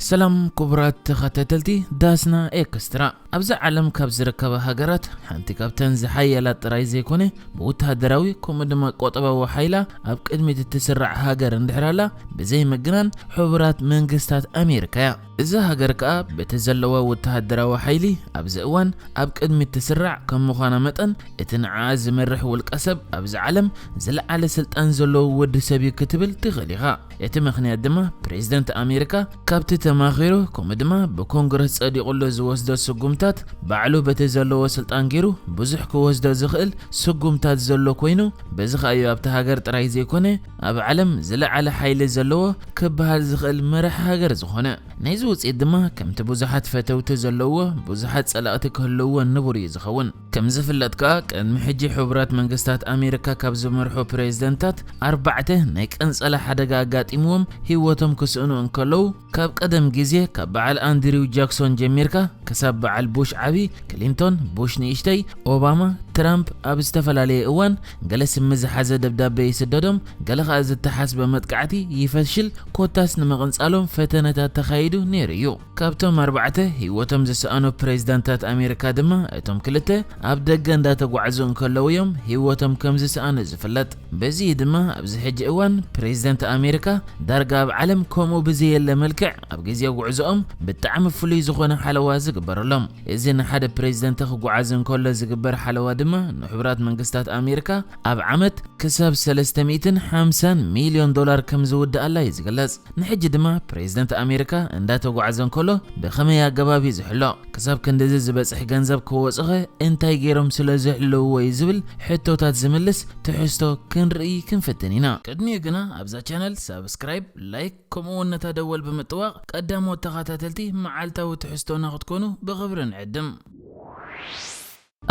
ሰላም ክቡራት ተኸታተልቲ ዳስና ኤክስትራ። ኣብዚ ዓለም ካብ ዝርከባ ሃገራት ሓንቲ ካብተን ዝሓየላ ጥራይ ዘይኮነ፣ ብወተሃደራዊ ከምኡ ድማ ቆጠባዊ ሓይላ ኣብ ቅድሚት እትስራዕ ሃገር እንድሕር ኣላ፣ ብዘይ ምግናን ሕቡራት መንግስታት ኣሜሪካ እያ። እዛ ሃገር ከኣ በቲ ዘለዋ ወተሃደራዊ ሓይሊ ኣብዚ እዋን ኣብ ቅድሚት ትስራዕ ከም ምዃና መጠን፣ እቲ ንዓኣ ዝመርሕ ውልቀ ሰብ ኣብዚ ዓለም ዝለዓለ ስልጣን ዘለዎ ወዲ ሰብ እዩ ክትብል ትኽእል ኢኻ። እቲ ምኽንያት ድማ ፕሬዝደንት ኣሜሪካ ካብቲ ተማኺሩ ከምኡ ድማ ብኮንግረስ ጸዲቑሉ ዝወስዶ ስጉምታት ባዕሉ በቲ ዘለዎ ስልጣን ገይሩ ብዙሕ ክወስዶ ዝኽእል ስጉምታት ዘሎ ኮይኑ፣ በዚ ከኣ እዩ ኣብቲ ሃገር ጥራይ ዘይኮነ ኣብ ዓለም ዝለዓለ ሓይሊ ዘለዎ ክበሃል ዝኽእል መራሒ ሃገር ዝኾነ። ናይዚ ውጽኢት ድማ ከምቲ ብዙሓት ፈተውቲ ዘለውዎ ብዙሓት ጸላእቲ ክህልውዎ ንቡር እዩ ዝኸውን። ከም ዝፍለጥ ከኣ ቅድሚ ሕጂ ሕቡራት መንግስታት ኣሜሪካ ካብ ዝመርሑ ፕሬዝደንታት ኣርባዕተ ናይ ቀንጸላ ሓደጋ ኣጋጢምዎም ህይወቶም ክስእኑ እንከለዉ፣ ካብ ቀደም ግዜ ካብ በዓል ኣንድሪው ጃክሶን ጀሚርካ ክሳብ በዓል ቡሽ ዓቢ፣ ክሊንቶን፣ ቡሽ ንእሽተይ፣ ኦባማ፣ ትራምፕ ኣብ ዝተፈላለየ እዋን ገለ ስሚ ዝሓዘ ደብዳቤ ይስደዶም፣ ገለ ከኣ ዝተሓስበ መጥቃዕቲ ይፈሽል፣ ኮታስ ንምቕንጻሎም ፈተነታት ተኻይዱ ነይሩ እዩ። ካብቶም ኣርባዕተ ህይወቶም ዝሰኣኑ ፕሬዝዳንታት ኣሜሪካ ድማ እቶም ክልተ ኣብ ደገ እንዳተጓዕዙ እንከለዉ እዮም ህይወቶም ከም ዝሰኣኑ ዝፍለጥ። በዚ ድማ ኣብዚ ሕጂ እዋን ፕሬዝደንት ኣሜሪካ ዳርጋ ኣብ ዓለም ከምኡ ብዘየለ መልክዕ ኣብ ግዜ ጉዕዞኦም ብጣዕሚ ፍሉይ ዝኾነ ሓለዋ ዝግበረሎም። እዚ ንሓደ ፕሬዝደንት ክጓዓዝ እንከሎ ዝግበር ሓለዋ ድማ ንሕቡራት መንግስታት ኣሜሪካ ኣብ ዓመት ክሳብ ሰለስተ ሚእትን ሓምሳን ሚልዮን ዶላር ከም ዝውድኣላ እዩ ዝግለጽ። ንሕጂ ድማ ፕሬዝደንት ኣሜሪካ እንዳተጓዓዘ እንከሎ ብኸመይ ኣገባብ እዩ ዝሕሎ? ክሳብ ክንድዚ ዝበጽሕ ገንዘብ ክወጾኸ እንታይ ገይሮም ስለ ዝሕልውዎ እዩ ዝብል ሕቶታት ዝምልስ ትሕዝቶ ክንርኢ ክንፍትን ኢና። ቅድሚኡ ግና ኣብዛ ቻነል ሳብስክራይብ፣ ላይክ ከምኡ እውን ነታ ደወል ብምጥዋቕ ቀዳሞት ተኸታተልቲ መዓልታዊ ትሕዝቶና ክትኮኑ ብኽብሪ ንዕድም።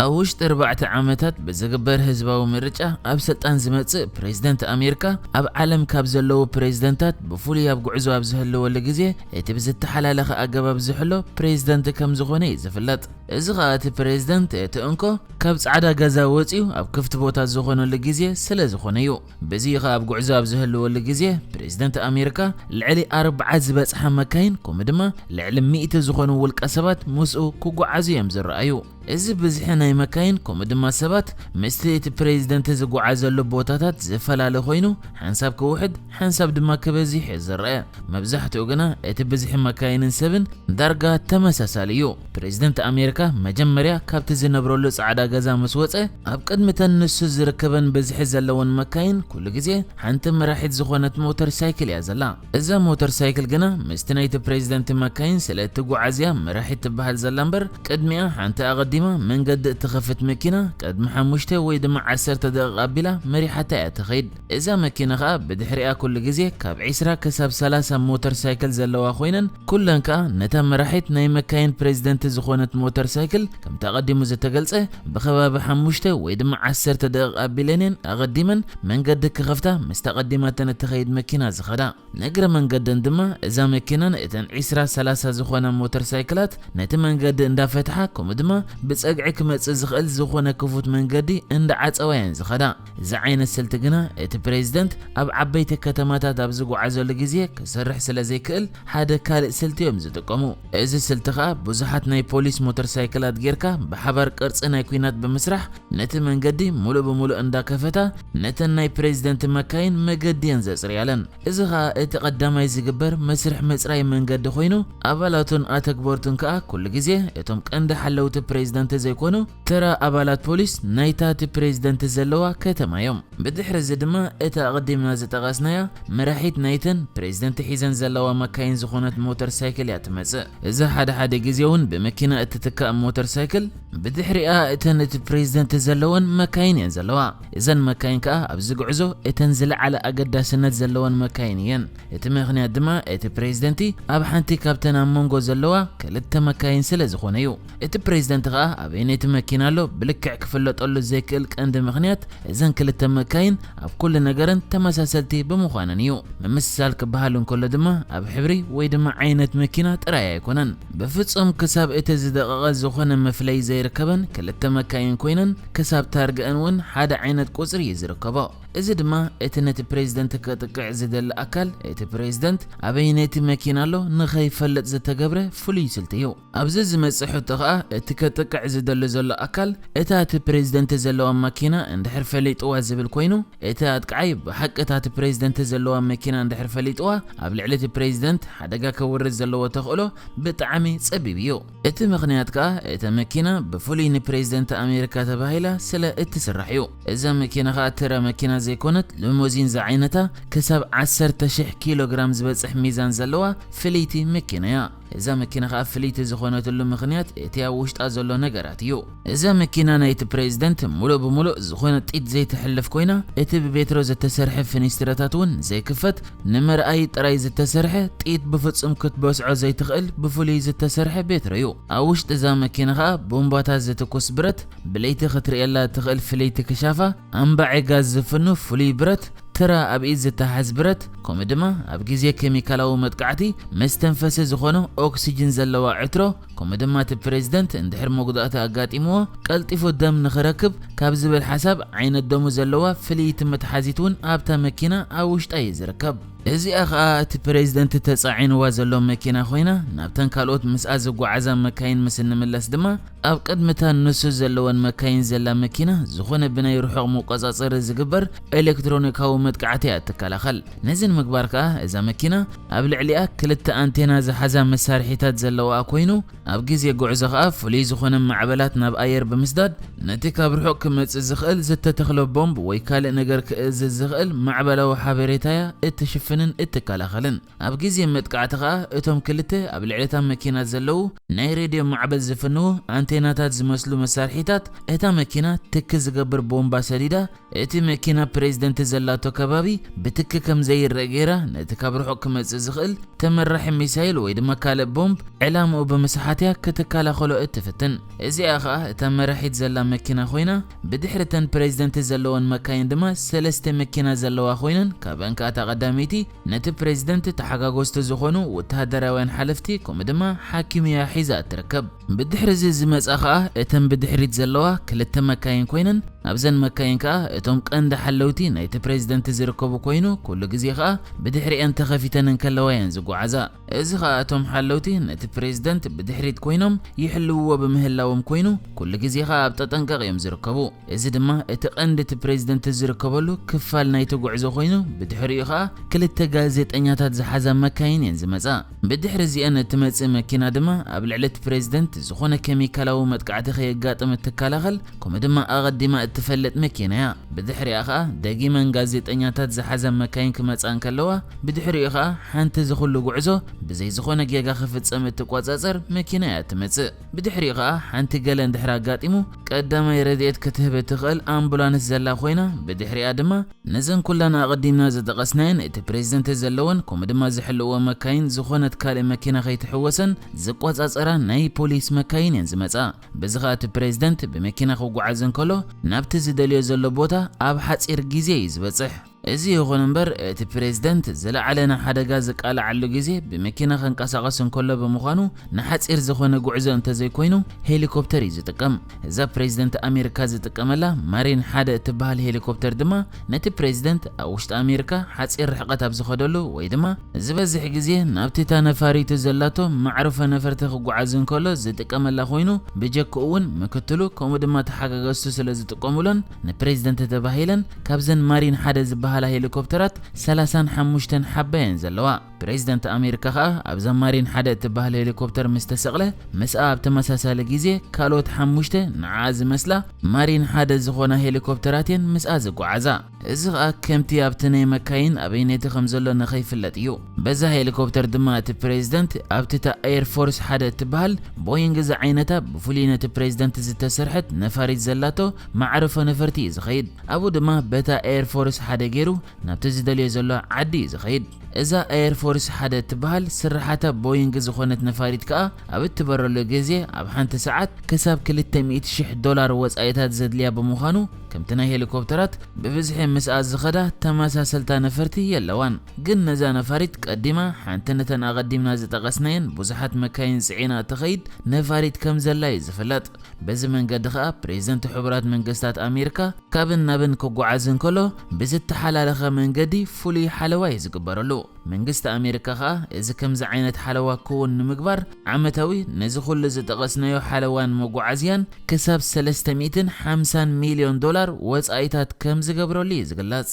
ኣብ ውሽጢ ኣርባዕተ ዓመታት ብዝግበር ህዝባዊ ምርጫ ኣብ ስልጣን ዝመጽእ ፕሬዝደንት ኣሜሪካ ኣብ ዓለም ካብ ዘለዉ ፕሬዝደንታት ብፍሉይ ኣብ ጉዕዞ ኣብ ዝህልወሉ ግዜ እቲ ብዝተሓላለኸ ኣገባብ ዝሕሎ ፕሬዝደንት ከም ዝኾነ እዩ ዝፍለጥ። እዚ ኸኣ እቲ ፕሬዝደንት እቲ እንኮ ካብ ጻዕዳ ገዛ ወጺኡ ኣብ ክፍቲ ቦታ ዝኾነሉ ግዜ ስለ ዝኾነ እዩ። በዚ ኸኣ ኣብ ጉዕዞ ኣብ ዝህልወሉ ግዜ ፕሬዝደንት ኣሜሪካ ልዕሊ ኣርብዓ ዝበጽሓ መካይን ከምኡ ድማ ልዕሊ ሚእቲ ዝኾኑ ውልቀ ሰባት ምስኡ ክጓዓዙ እዮም ዝረኣዩ። እዚ ብዝሒ ናይ መካይን ከምኡ ድማ ሰባት ምስቲ እቲ ፕሬዝደንት ዝጓዓዘሉ ቦታታት ዝፈላለ ኮይኑ ሓንሳብ ክውሕድ ሓንሳብ ድማ ክበዝሕ እዩ ዝረአ። መብዛሕትኡ ግና እቲ ብዝሒ መካይንን ሰብን ዳርጋ ተመሳሳሊ እዩ። ፕሬዝደንት ኣሜሪካ መጀመርያ ካብቲ ዝነብረሉ ጻዕዳ ገዛ ምስ ወጸ ኣብ ቅድሚተን ንሱ ዝርከበን ብዝሒ ዘለወን መካይን ኩሉ ግዜ ሓንቲ መራሒት ዝኾነት ሞተር ሳይክል እያ ዘላ። እዛ ሞተር ሳይክል ግና ምስቲ ናይቲ ፕሬዝደንት መካይን ስለ እትጓዓዝያ መራሒት ትበሃል ዘላ እምበር ቅድሚኣ ሓንቲ ኣቐዲማ መንገዲ እትኸፍት መኪና ቅድሚ ሓሙሽተ ወይ ድማ ዓሰርተ ደቂቕ ኣቢላ መሪሓታ እያ ትኸይድ። እዛ መኪና ኸኣ ብድሕሪኣ ኩሉ ግዜ ካብ ዒስራ ክሳብ ሰላሳ ሞተር ሳይክል ዘለዋ ኮይነን ኩለን ከኣ ነታ መራሒት ናይ መካይን ፕሬዝደንት ዝኾነት ሞተር ሳይክል ከምቲ ኣቐዲሙ ዝተገልጸ ብኸባቢ ሓሙሽተ ወይ ድማ ዓሰርተ ደቂቕ ኣቢለን እየን ኣቐዲመን መንገዲ ክኸፍታ ምስታ ኣቐዲማተን እትኸይድ መኪና ዝኸዳ። ንእግረ መንገደን ድማ እዛ መኪናን እተን ዒስራ ሰላሳ ዝኾና ሞተር ሳይክላት ነቲ መንገዲ እንዳፈትሓ ከምኡ ድማ ብጸግዒ ክመጽእ ዝኽእል ዝኾነ ክፉት መንገዲ እንዳዓጸዋ እየን ዝኸዳ። እዚ ዓይነት ስልቲ ግና እቲ ፕሬዝደንት ኣብ ዓበይቲ ከተማታት ኣብ ዝጓዓዘሉ ግዜ ክሰርሕ ስለ ዘይክእል ሓደ ካልእ ስልቲ እዮም ዝጥቀሙ። እዚ ስልቲ ኸኣ ብዙሓት ናይ ፖሊስ ሞተር ሳይክላት ጌርካ ብሓባር ቅርጺ ናይ ኲናት ብምስራሕ ነቲ መንገዲ ሙሉእ ብሙሉእ እንዳከፈታ ነተን ናይ ፕሬዝደንት መካይን መገዲ እየን ዘጽርያለን። እዚ ኸኣ እቲ ቀዳማይ ዝግበር መስርሕ ምጽራይ መንገዲ ኮይኑ ኣባላቱን ኣተግበርቱን ከኣ ኩሉ ግዜ እቶም ቀንዲ ሓለውቲ ፕሬዝደንት ዘይኮኑ ተራ ኣባላት ፖሊስ ናይታ እቲ ፕሬዝደንት ዘለዋ ከተማ እዮም። ብድሕሪ እዚ ድማ እታ ኣቐዲምና ዝጠቐስናያ መራሒት ናይተን ፕሬዝደንት ሒዘን ዘለዋ መካይን ዝኾነት ሞተር ሳይክል እያ ትመጽእ። እዛ ሓደ ሓደ ግዜ እውን ብመኪና እትትካእ ሞተር ሳይክል ብድሕሪኣ እተን እቲ ፕሬዝደንት ዘለወን መካይን እየን ዘለዋ። እዘን መካይን ከኣ ኣብዚ ጉዕዞ እተን ዝለዓለ ኣገዳስነት ዘለወን መካይን እየን። እቲ ምኽንያት ድማ እቲ ፕሬዝደንቲ ኣብ ሓንቲ ካብተን ኣብ መንጎ ዘለዋ ክልተ መካይን ስለ ዝኾነ እዩ። እቲ ፕሬዝደንት ከኣ ኣበየነይቲ መኪና ኣሎ ብልክዕ ክፍለጠሉ ዘይክእል ቀንዲ ምኽንያት እዘን ክልተ መካይን ኣብ ኩሉ ነገረን ተመሳሰልቲ ብምዃነን እዩ። ምምስሳል ክበሃል እንከሎ ድማ ኣብ ሕብሪ ወይ ድማ ዓይነት መኪና ጥራይ ኣይኮነን። ብፍጹም ክሳብ እቲ ዝደቐቐ ዝኾነ መፍለይ ዘይርከበን ክልተ መካይን ኮይነን ክሳብ ታርግአን እውን ሓደ ዓይነት ቁጽሪ እዩ ዝርከቦ። እዚ ድማ እቲ ነቲ ፕሬዝደንት ከጥቅዕ ዝደሊ ኣካል፣ እቲ ፕሬዝደንት ኣበይነይቲ መኪና ኣሎ ንኸይፈልጥ ዝተገብረ ፍሉይ ስልቲ እዩ። ኣብዚ ዝመጽእ ሕቶ ኸኣ፣ እቲ ከጥቅዕ ዝደሊ ዘሎ ኣካል እታ እቲ ፕሬዝደንት ዘለዋ መኪና እንድሕር ፈሊጥዋ ዝብል ኮይኑ፣ እቲ ኣጥቃዓይ ብሓቂ እታ እቲ ፕሬዝደንት ዘለዋ መኪና እንድሕር ፈሊጥዋ፣ ኣብ ልዕሊ እቲ ፕሬዝደንት ሓደጋ ከውርድ ዘለዎ ተኽእሎ ብጣዕሚ ጸቢብ እዩ። እቲ ምኽንያት ከኣ፣ እታ መኪና ብፍሉይ ንፕሬዝደንት ኣሜሪካ ተባሂላ ስለ እትስራሕ እዩ። እዛ መኪና ከኣ ተራ መኪና ዘይኮነት፣ ሊሞዚን ዝዓይነታ ክሳብ ዓሰርተ ሽሕ ኪሎ ግራም ዝበጽሕ ሚዛን ዘለዋ ፍልይቲ መኪና እያ። እዛ መኪና ከኣ ፍልይቲ ዝኾነትሉ ምኽንያት እቲ ኣብ ውሽጣ ዘሎ ነገራት እዩ። እዛ መኪና ናይቲ ፕሬዝደንት ሙሉእ ብሙሉእ ዝኾነ ጢት ዘይትሕልፍ ኮይና፣ እቲ ብቤትሮ ዝተሰርሐ ፍኒስትረታት እውን ዘይክፈት፣ ንምርኣይ ጥራይ ዝተሰርሐ፣ ጢት ብፍጹም ክትበስዖ ዘይትኽእል ብፍሉይ ዝተሰርሐ ቤትሮ እዩ። ኣብ ውሽጢ እዛ መኪና ከኣ ቦምባታት ዝትኩስ ብረት፣ ብለይቲ ክትርእየላ እትኽእል ፍልይቲ ክሻፋ፣ ኣንባዒ ጋዝ ዝፍኑ ፍሉይ ብረት፣ ተራ ኣብ ኢድ ዝተሓዝ ብረት፣ ከምኡ ድማ ኣብ ግዜ ኬሚካላዊ መጥቃዕቲ መስተንፈሲ ዝኾነ ኦክሲጅን ዘለዋ ዕትሮ፣ ከምኡ ድማ እቲ ፕሬዝደንት እንድሕር መጉዳእቲ ኣጋጢምዎ ቀልጢፉ ደም ንኽረክብ ካብ ዝብል ሓሳብ ዓይነት ደሙ ዘለዋ ፍልይቲ መትሓዚት እውን ኣብታ መኪና ኣብ ውሽጣ እዩ ዝርከብ። እዚኣ ኸኣ እቲ ፕሬዝደንት ተጻዒንዋ ዘሎ መኪና ኮይና፣ ናብተን ካልኦት ምስኣ ዝጓዓዛ መካይን ምስ እንምለስ ድማ፣ ኣብ ቅድሚታ ንሱ ዘለወን መካይን ዘላ መኪና ዝኾነ ብናይ ርሑቕ መቆጻጸሪ ዝግበር ኤሌክትሮኒካዊ መጥቃዕቲ እያ እትከላኸል። ነዚ ንምግባር ከኣ እዛ መኪና ኣብ ልዕሊኣ ክልተ ኣንቴና ዝሓዛ መሳርሒታት ዘለዋ ኮይኑ፣ ኣብ ግዜ ጉዕዞ ከኣ ፍሉይ ዝኾነ ማዕበላት ናብ ኣየር ብምስዳድ፣ ነቲ ካብ ርሑቕ ክመጽእ ዝኽእል ዝተተኽለ ቦምብ ወይ ካልእ ነገር ክእዝዝ ዝኽእል ማዕበላዊ ሓበሬታ እያ እትሽፍንን እትከላኸልን። ኣብ ግዜ መጥቃዕቲ ከኣ እቶም ክልተ ኣብ ልዕሊ እታ መኪና ዘለዉ ናይ ሬድዮ ማዕበል ዝፍንዉ ኣንቴናታት ዝመስሉ መሳርሒታት፣ እታ መኪና ትኪ ዝገብር ቦምባ ሰዲዳ፣ እቲ መኪና ፕሬዝደንት ዘላቶ ከባቢ ብትኪ ከም ዘይረእ ገይራ፣ ነቲ ካብ ርሑቕ ክመጽእ ዝኽእል ተመራሒ ሚሳይል ወይ ድማ ካልእ ቦምብ ዕላምኡ ብምስሓት እያ ክትከላኸሎ እትፍትን። እዚኣ ኸኣ እታ መራሒት ዘላ መኪና ኮይና፣ ብድሕሪ እተን ፕሬዝደንት ዘለወን መካይን ድማ ሰለስተ መኪና ዘለዋ ኮይነን፣ ካብአን ከኣ እታ ቀዳመይቲ ነቲ ፕሬዝደንት ተሓጋገዝቲ ዝኾኑ ወተሃደራውያን ሓለፍቲ ከምኡ ድማ ሓኪም እያ ሒዛ እትርከብ። ብድሕሪ እዚ ዝመጻ ኸኣ እተን ብድሕሪት ዘለዋ ክልተ መካይን ኮይነን፣ ኣብዘን መካይን ከኣ እቶም ቀንዲ ሓለውቲ ናይቲ ፕሬዝደንት ዝርከቡ ኮይኑ፣ ኩሉ ግዜ ኸኣ ብድሕሪአን ተኸፊተን እንከለዋ እየን ዝጓዓዛ። እዚ ኸኣ እቶም ሓለውቲ ነቲ ፕሬዝደንት ብድሕሪት ኮይኖም ይሕልውዎ ብምህላዎም ኮይኑ፣ ኩሉ ግዜ ኸኣ ኣብ ተጠንቀቕ እዮም ዝርከቡ። እዚ ድማ እቲ ቀንዲ እቲ ፕሬዝደንት ዝርከበሉ ክፋል ናይቲ ጉዕዞ ኮይኑ፣ ብድሕሪኡ ኸኣ ክልተ ጋዜጠኛታት ዝሓዛ መካይን እየን ዝመጻ። ብድሕሪ እዚአን እትመጽእ መኪና ድማ ኣብ ልዕሊ እቲ ፕሬዝደንት ዝኾነ ኬሚካላዊ መጥቃዕቲ ከየጋጥም እትከላኸል፣ ከምኡ ድማ ኣቐዲማ እትፈልጥ መኪና እያ። ብድሕሪኣ ኸኣ ደጊመን ጋዜጠኛታት ዝሓዛ መካይን ክመጻ እንከለዋ፣ ብድሕሪኡ ኸኣ ሓንቲ እዚ ኩሉ ጉዕዞ ብዘይ ዝኾነ ጌጋ ክፍጸም እትቆጻጸር መኪና እያ እትመጽእ። ብድሕሪኡ ኸኣ ሓንቲ ገለ እንድሕር ኣጋጢሙ፣ ቀዳማይ ረድኤት ክትህብ እትኽእል ኣምቡላንስ ዘላ ኮይና፣ ብድሕሪኣ ድማ ነዘን ኩለን ኣቐዲምና ዝጠቐስናየን እቲ ፕሬዝደንት ዘለወን ከምኡ ድማ ዝሕልዎ መካይን ዝኾነት ካልእ መኪና ከይትሕወሰን ዝቆጻጸራ ናይ ፖሊስ መካይን እየን ዝመጻ። በዚ ኸኣ እቲ ፕሬዝደንት ብመኪና ክጓዓዝ እንከሎ ናብቲ ዝደልዮ ዘሎ ቦታ ኣብ ሓጺር ግዜ እዩ ዝበጽሕ። እዚ ይኹን እምበር፣ እቲ ፕሬዝደንት ዝለዓለ ንሓደጋ ዝቃልዓሉ ግዜ ብመኪና ከንቀሳቐስ እንከሎ ብምዃኑ፣ ንሓጺር ዝኾነ ጉዕዞ እንተዘይኮይኑ ሄሊኮፕተር እዩ ዝጥቀም። እዛ ፕሬዝደንት ኣሜሪካ ዝጥቀመላ ማሪን ሓደ እትበሃል ሄሊኮፕተር ድማ፣ ነቲ ፕሬዝደንት ኣብ ውሽጢ ኣሜሪካ ሓጺር ርሕቀት ኣብ ዝኸደሉ ወይ ድማ ዝበዝሕ ግዜ ናብቲ እታ ነፋሪቱ ዘላቶ መዕርፎ ነፈርቲ ክጓዓዝ እንከሎ ዝጥቀመላ ኮይኑ፣ ብጀክኡ እውን ምክትሉ ከምኡ ድማ ተሓጋገዝቱ ስለ ዝጥቀሙለን፣ ንፕሬዝደንት ተባሂለን ካብዘን ማሪን ሓደ ዝበሃላ ሄሊኮፕተራት ሰላሳን ሓሙሽተን ሓባ እየን ዘለዋ። ፕሬዝደንት ኣሜሪካ ኸኣ ኣብዛ ማሪን ሓደ እትበሃል ሄሊኮፕተር ምስ ተሰቕለ፣ ምስኣ ኣብ ተመሳሳሊ ግዜ ካልኦት ሓሙሽተ ንዓኣ ዝመስላ ማሪን ሓደ ዝኾና ሄሊኮፕተራት እየን ምስኣ ዝጓዓዛ። እዚ ኸኣ ከምቲ ኣብቲ ናይ መካይን ኣበይነይቲ ከም ዘሎ ንኸይፍለጥ እዩ። በዛ ሄሊኮፕተር ድማ እቲ ፕሬዝደንት ኣብቲ እታ ኤር ፎርስ ሓደ እትበሃል ቦይንግ ዝዓይነታ ብፍሉይ ነቲ ፕሬዝደንት ዝተሰርሐት ነፋሪት ዘላቶ መዕርፎ ነፈርቲ እዩ ዝኸይድ። ኣብኡ ድማ በታ ኤር ፎርስ ሓደ ገይሩ ናብቲ ዝደልዮ ዘሎ ዓዲ እዩ ዝኸይድ። እዛ ኤር ፎርስ ኦርስ ሓደ እትበሃል ስርሓታ ቦይንግ ዝኾነት ነፋሪት ከኣ ኣብ እትበረሉ ግዜ ኣብ ሓንቲ ሰዓት ክሳብ ክልተ ሚእቲ ሽሕ ዶላር ወጻኢታት ዘድልያ ብምዃኑ፣ ከምቲ ናይ ሄሊኮፕተራት ብብዝሒ ምስኣ ዝኸዳ ተመሳሰልታ ነፈርቲ የለዋን። ግን ነዛ ነፋሪት ቀዲማ ሓንቲ ነተን ኣቐዲምና ዝጠቐስናየን ብዙሓት መካይን ጽዒና እትኸይድ ነፋሪት ከም ዘላ እዩ ዝፍለጥ። በዚ መንገዲ ኸኣ ፕሬዝደንት ሕቡራት መንግስታት ኣሜሪካ ካብን ናብን ክጓዓዝ እንከሎ ብዝተሓላለኸ መንገዲ ፍሉይ ሓለዋ እዩ ዝግበረሉ። መንግስቲ ኣሜሪካ ኸኣ እዚ ከምዚ ዓይነት ሓለዋ ክውን ንምግባር ዓመታዊ ነዚ ኩሉ ዝጠቐስናዮ ሓለዋን መጓዓዝያን ክሳብ ሰለስተ ሚእትን ሓምሳን ሚልዮን ዶላር ወጻኢታት ከም ዝገብረሉ እዩ ዝግለጽ።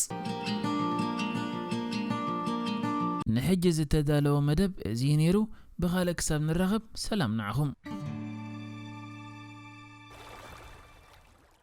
ንሕጂ ዝተዳለወ መደብ እዚ እዩ ነይሩ። ብኻልእ ክሳብ ንራኸብ ሰላም ንዓኹም።